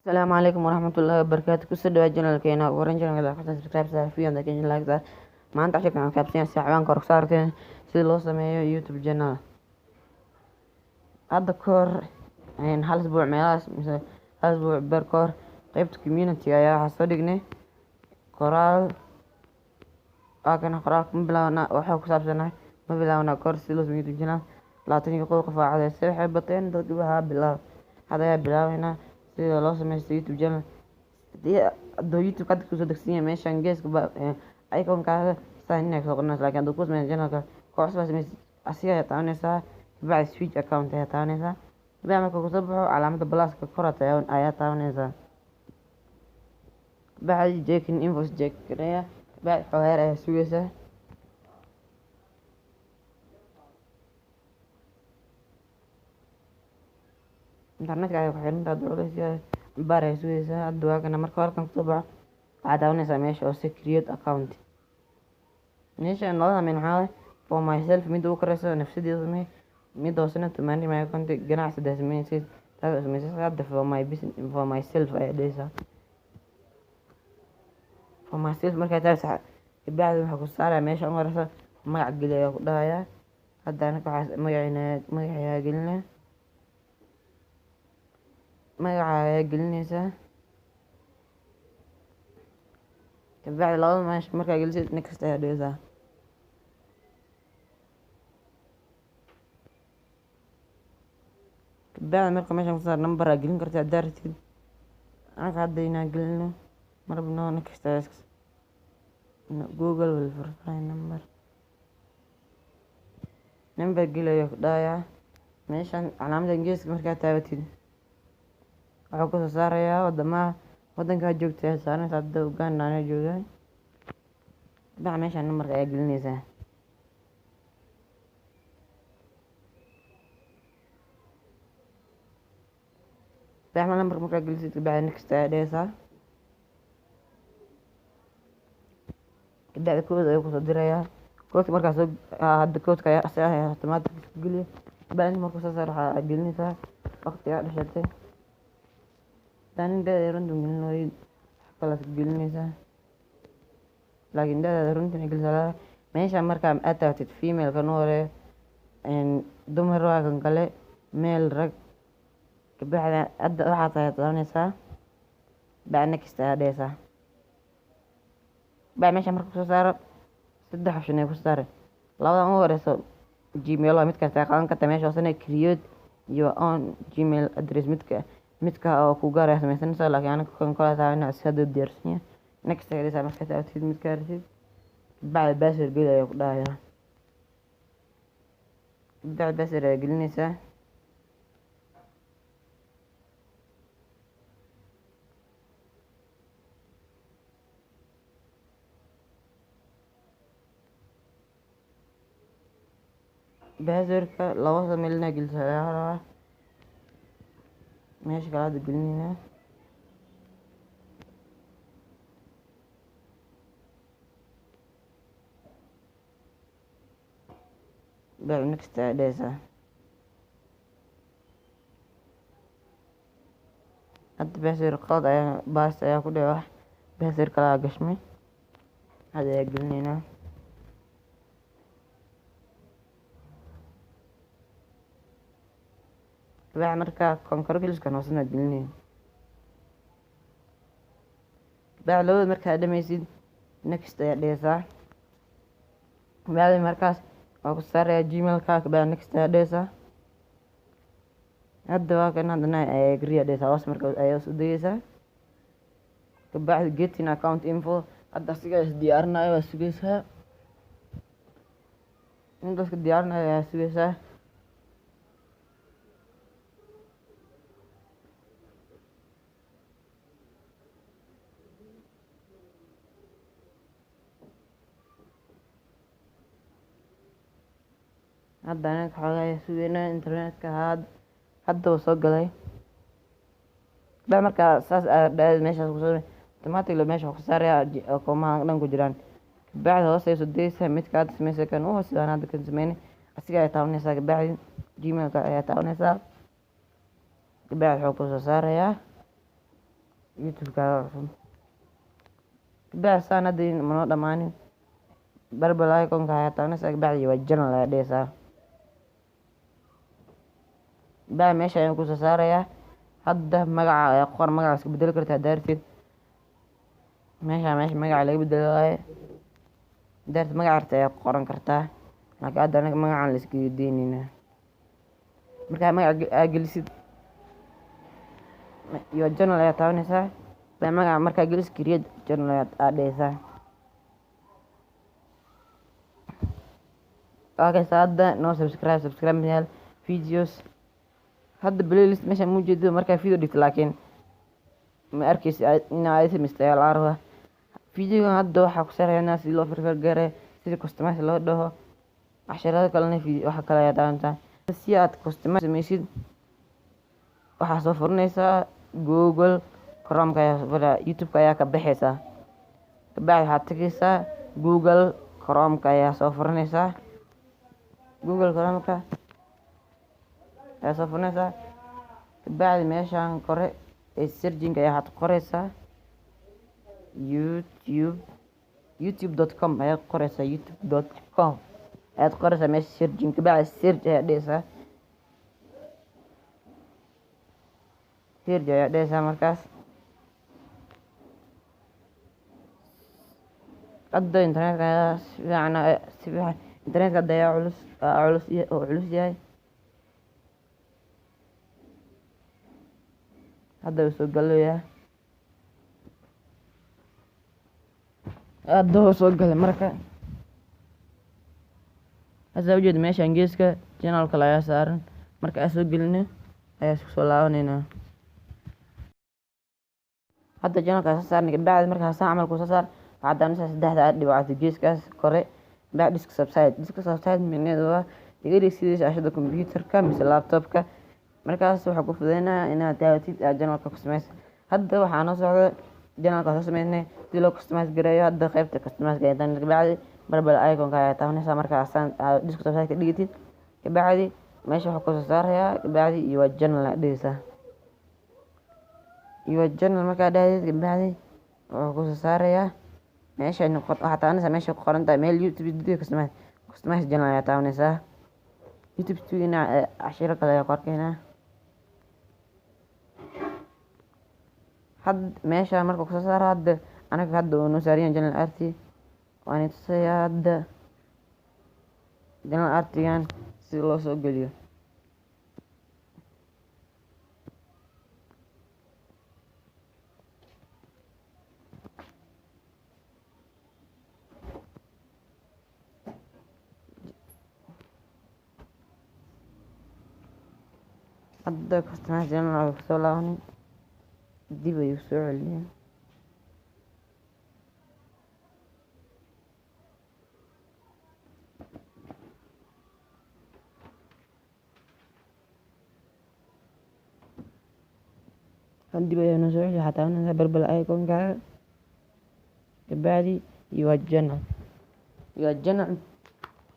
Asalaamu calaykum waraxmatullaahi wabarakaatu. Kusoo dhawaad channelkeena. Ugu horreyn, channelka ku subscribe saar, video hadda like saar. Maanta casharkan waxaan kaabsan yahay ciwaanka hore kusoo aragteen, sida loo sameeyo YouTube channel. Hadda ka hor, hal isbuuc meelahaas mise hal isbuuc bar ka hor, qeybta community ayaa waxaa soo dhignay qoraal. Waa kana qoraalka. Ma bilaabna waxaa ku saabsanahay ma bilaabna kahor sida loo sameeyo YouTube channel. 21 qof aa codeysay, waxay bateen dadki. Waxaa bilaab hadda ayaa bilaabeynaa sida loo sameysto YouTube channel. Hadii hadduu YouTube hadda kusoo degsan yahay, meeshan geeska iconkaada sign in ay kasoo qoranaysa, laakiin hadduu ku sameeyo channelka koox cusub sameysid, asiga ayaa taabanaysaa. Kabacdi switch account ayaa taabanaysaa. Kabacdi marka kusoo baxo, calaamada pluska kor ayaa taabanaysaa. Kabacdi checking info check gareeya. Kabacdi xoogaa ayaa sugaysaa. Internetka ayaa ku xirantahay. Hadduu culays yahay, baar ayaa sugaysaa. Hadda waa kana. Marka halkan kusoo baxo, waxaad taabanaysaa meesha oo si create account. Meesha labada meel maxaa waaye? For myself midda ugu koreyso, nafsadeeda samey. Midda hoosena, to manage my account, ganacsi hadaa sameynaysid, taas sameysid. Hadda for my business, for myself ayaa dhehaysaa. For myself markaa taabsa, kabacdi waxaa ku saaraya meesha ugu horeysa, magac geli ayaa ku dhahayaa. Hadda anaka waxaa magaciina magac ayaa gelinaa, magaca ayaa gelinaysaa. Kabacdi labada meesha markaa gelisid, next ayaa dhehaysaa. Kabacdi marka meeshan kusaar, number aa gelin kartaa haddaa rabtid. Anaka hadda inaan gelino marabno. Next ayaa. Google will verify number. Number geli ayaa ku dhahayaa. Meeshan calaamada geeska markaa taabatid, wuxuu kusoo saarayaa wadamaha wadankaa joogta ayaa saaranaysa. Hadda Uganda anaa joogaa. Kabacdi meeshan numberka ayaa gelinaysaa. Kabacdi numberka markaa gelisid, kabacdi next ayaa dhehaysaa. Kabacdi code ayuu kusoo dirayaa. Codeka markaa soo hadda, codeka ayaa asaga ayaa automatic isku geliya. Kabacdi inta markuu soo saaro, waxaa gelinaysaa waqtigaa dhashatay. Hadaa nin da'da runta gelin waayid, wax kalaad gelinaysaa, laakiin da'daada runta inay gelisaa. Meesha markaa aad tagtid, female kan u horeeyo dumar waa, kan kale male rag. Kabacdi hadda waxaa tahay taabanaysaa. Kabacdi next ayaa dhehaysaa. Kabacdi meesha marka kusoo saaro, saddex option ay ku saare. Labadan ugu horeyso Gmail waa mid kasta qaadan karta. Meesha hoosena create your own Gmail address, midka oo ku gaar ayaa sameysanaysaa, laakiin aniga kan kala taabana si hadda diyaarsan yahay. Next ayaa dhehaysaa markaa taabatid midka rabtid. Kabacdi password geli ayaa ku dhahayaa. Kabacdi password ayaa gelinaysaa. Passwordka laba meel inaa geliso ayaa rabaa. Meesha kale hadda gelinaynaa. Kabacdi next ayaa dhehaysaa. Hadda password qalad ayaa paste ayaa ku dhici, wax password kale aa gashmay. Hadda ayaa gelinaynaa. Kabacdi markaa konkaro geliskan hoosena gelinaya. Kabacdi labada markaa dhameysid, next ayaa dhehaysaa. Kabacdi markaas waa ku saarayaa Gmailka. Kabacdi next ayaa dhehaysaa. Hadda waa kan. Haddana agree ayaa dhehaysaa. Hoos marka ayaa hoos u degaysaa. Kabacdi getting account info, hadda asiga is diyaarinayo, waa sugaysaa. Inta iska diyaarinayo ayaa sugaysaa. Hadda anaga xoogaa ayaa sugaynaa internetka. Hadda wuu soo galay. Kabacdi markaa saas aad dhahdeed, meeshaas kusoo automatically meesha ku saaraya akoomaha dhan ku jiraan. Kabacdi hoos ayay soo degaysaa. Midka aad sameysay, kan u hooseeyo aan hadda kan sameynay, asiga ayaa taabanaysaa. Kabacdi Gmailka ayaa taabanaysaa. Kabacdi wuxuu kusoo saarayaa. YouTube-kaaga cusub. Kabacdi saan hadda manoo dhamaanin, purple iconka ayaa taabanaysaa. Kabacdi waa channel ayaa dhehaysaa. Kabacdi meesha ayaan kusoo saarayaa. Hadda magaca ayaa ku qoran, magaca iska bedeli kartaa haddaa rabtid. Meesha meesha magaca laga bedelo waaye. Haddaa rabtid magaca rabtid ayaa ku qoran kartaa, laakiin hadda anaga magacan la iskaga deyneynaa. Markaa magaca aa gelisid, your channel ayaa taabanaysaa. Magaca markaa gelisid, create channel ayaa aa dhehaysaa. Waa kaysa. Hadda no subscribe, subscribe mayaal, videos hadda playlist meesha ma ujeedo. Markaa video dhigto laakiin ma arkeysi inaa adi samaysta ayaa laga rabaa. Videogan hadda waxaa ku sharxaynaa sidii loo verify gareeyo, sidii customize loo dhaho. Casharada kalena waxa kale ayaa daawantaa. Si aad customize sameysid, waxaa soo furanaysaa Google Chrome-ka ayaa soo furaa, YouTube-ka ayaa ka baxaysaa. Kabacdi waxaad tagaysaa Google Chrome-ka ayaa soo furanaysaa. Google Chrome-ka ayaa soo furanaysaa. Kabacdi meeshaan kore ee searching ayaa waxaad qoraysaa YouTube, youtube.com ayaad qoraysaa. youtube.com ayaad qoraysaa meesha searching. Kabacdi search ayaa dhehaysaa, search ayaa dhehaysaa. Markaas hadda internetka ayaa si fiican, si fiican internetka hadda ayaa culus, culus oo culus yahay. Hadda wuu soo galayaa, hadda wuu soo galay. Marka hasa ujeeda meeshan geeska channel kale ayaa saaran. Marka aan soo gelino ayaa isku soo laabaneynaa. Hadda channelka soo saarnay. Kabacdi marka hasaan camal kusoo saar, waxaad daawanaysaa saddexda aad dhibcood geeskaas kore. Kabacdi desktop site. Desktop site micnaheedu waa iga dhig sidii shaashada computerka mise laptopka. Markaas waxaa ku fududeynaya inaad daawatid aad channelka ku sameysa. Hadda waxaa noo socda channelka soo sameynay si loo customize gareeyo. Hadda qaybta customize gareeyo. Kabacdi purple iconka ayaa taabanaysaa. Marka asaan aad desktop site ka dhigatid, kabacdi meesha waxaa kusoo saarayaa. Kabacdi your channel aad dhigaysaa. Your channel markaa dhahdid, kabacdi wuxuu kusoo saarayaa meesha. Waxaad taabanaysaa meesha ku qoran tahay meel YouTube Studio, customize, customize channel ayaa taabanaysaa. YouTube Studio cashiro kale ayaa ku arkaynaa. Had meesha marka kusoo saaro, hadda anaga hadda uu noo saariyan channel art. Waan tusayaa hadda channel artigan si loo soo geliyo. Hadda customize channel ayuu kusoo laabanay, dib ayuu soo celiyay. Dib ayaa noo soo celiya. Waxaa taabanaysaa purple iconkaaga. Kabacdi your channel. Your channel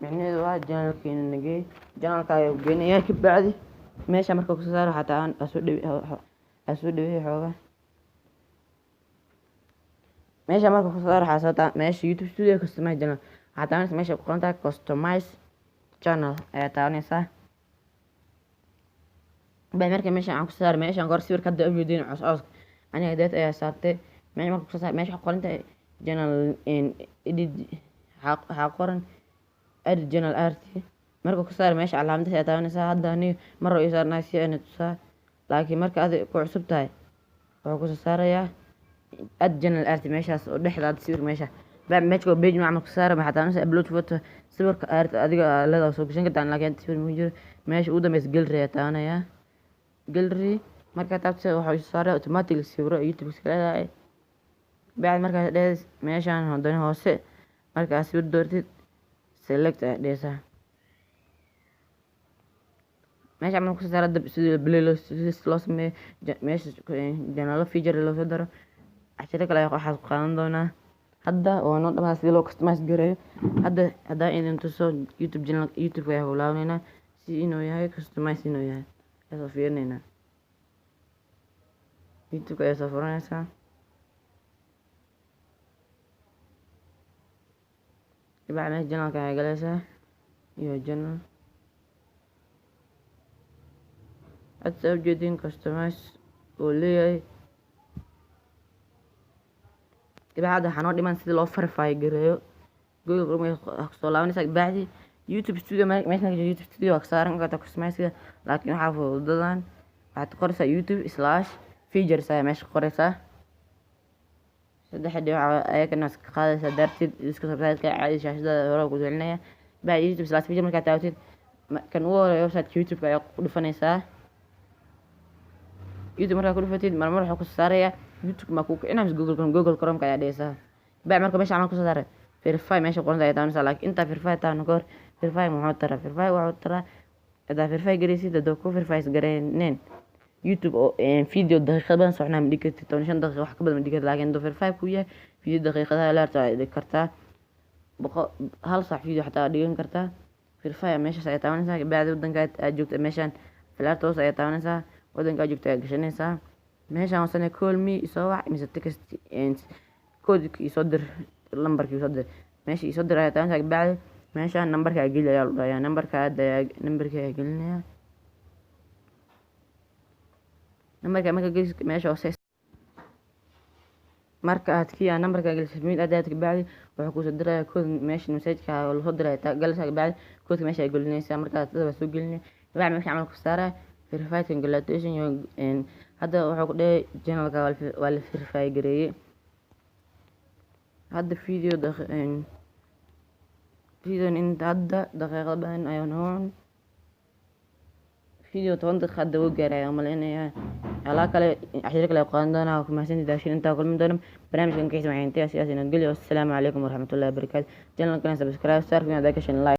micnaheedu waa channelkeena nagey, channelka ayuu geenayaa. Kabacdi meesha marka kusoo saaro, waxaa taaban soo dhawe, soo dhaweey xoogaa. Meesha marka kusoo saaro, waxaa soo taa meesha YouTube Studio, customize channel. Waxaa taabanaysaa meesha ku qoran tahay customize channel ayaa taabanaysaa. Baa marka meesha aan ku saar meeshan kor sawirka hadda ujeedin cos cos aniga deet ayaa saartay. Meesha marka kusoo saar, meesha ku qoran tahay channel edit, waxaa qoran add channel art. Marka ku saar meesha calaamadaas ayaa taabanaysaa. Hadda aniga mar hore ii saarnaa si ayna tusaa, laakiin marka adiga ku cusub tahay wuxuu kusoo saarayaa add channel art meeshaas oo dhexda hadda sawirka meesha. Baa meesha page nooca ku saara, waxaad taabanaysaa upload photo. Sawirka art adiga leedahay soo gashan kartaa, laakiin sawir ma jiro. Meesha ugu dambeysa gallery ayaa taabanayaa. Gallery markaa taabto, waxaa soo saaraya automatic sawiro YouTube iska leedahay. Bacdi markaas dhees meeshaan haddana hoose markaa sawir doortid, select ayaa dhehaysaa. Meesha camal kusoo saara sidii playlist loo sameeyo, meesha channelo feature loo soo daro. Cashiro kale ayaa waxaad ku qaadan doonaa. Hadda waa noo dhamaa sidii loo customize gareeyo. Hadda haddaa idin tuso YouTube channel, YouTube ayaa ku laabaneynaa si inuu yahay customize inuu yahay kasoo fiirineynaa. YouTube ayaa soo furanaysaa. Kabacdi meesha channelka ayaa galaysaa iyo channel. Hadda saa ujeedin customize oo leeyahay. Kabacdi hadda waxaa noo dhiman sidii loo verify gareeyo Google Chrome. Kusoo laabanaysaa kabacdi YouTube Studio. Meeshan YouTube Studio waa ka saaran kartaa customize, laakiin waxaa fududadan waxaad qoraysaa youtube/features ayaa meesha qoraysaa. Saddex dhibic ayakana iska qaadaysaa darteed iska subscribe caadi shaashadada hore ku celinaya. Bacdi youtube/feature markaad taabatid, kan ugu horeeya website YouTube ayaa ku dhufanaysaa. YouTube markaa ku dhufatid, marmar wuxuu kusoo saaraya YouTube ma ku kicinaa mise Google Chrome. Google Chrome ayaa dhehaysaa. Bacdi marka meesha camal kusoo saaray, verify meesha qoranta ayaa taabanaysaa. Laakiin intaa verify taaban ka hor, verify muxuu taraa? Verify wuxuu taraa hadaa verify garaysid, hadoo ku verify gareyneen YouTube oo video daqiiqad badan soconaa ma dhigi kartid, 15 daqiiqo wax ka badan ma dhigi kartid. Laakiin haduu verify ku yahay, video daqiiqadaha la harto ayaa dhigi kartaa, boqol hal saac video xataa waa dhigan kartaa. Verify meeshaas ayaa taabanaysaa. Kabacdi wadanka aad joogto meeshaan filaarta hoos ayaa taabanaysaa, wadanka aad joogto ayaa gashanaysaa. Meeshaan hoosena call me, isoo wac mise text code isoo dir, lambarka isoo dir. Meesha isoo dir ayaa taabanaysaa. Kabacdi meeshaan nambarka geli ayaa lagu dhahayaa. Nambarka hadda ayaa nambarka ayaa gelinaya. Nambarka marka gelisid meesha hoose, marka aad kii aad nambarka gelisid mid aad kabacdi wuxuu kusoo diraya code. Meesha message-ka lasoo diraya galaysaa. Kabacdi code meesha ay gelinaysaa. Markaad dad baa soo gelinaya. Kabacdi meesha camal ku saaraya verified, congratulation. Hadda wuxuu ku dhahay channelka waa la verify gareeyay. Hadda video inta hadda daqiiqad badan ayuu noqon, video 10 daqiiqo hadda wuu gaaray ayaan malaynayaa. Alaa kale cashiro kale qaadan doonaa. Ku mahadsantihiin daashin. Intaa kulmi doona barnaamijkan kiisa waxaan intaas sidaas nabadgelyo. Assalaamu calaykum waraxmatullahi wabarakaatu. Channelkana subscribe saar, kuna haddaa ka shan like.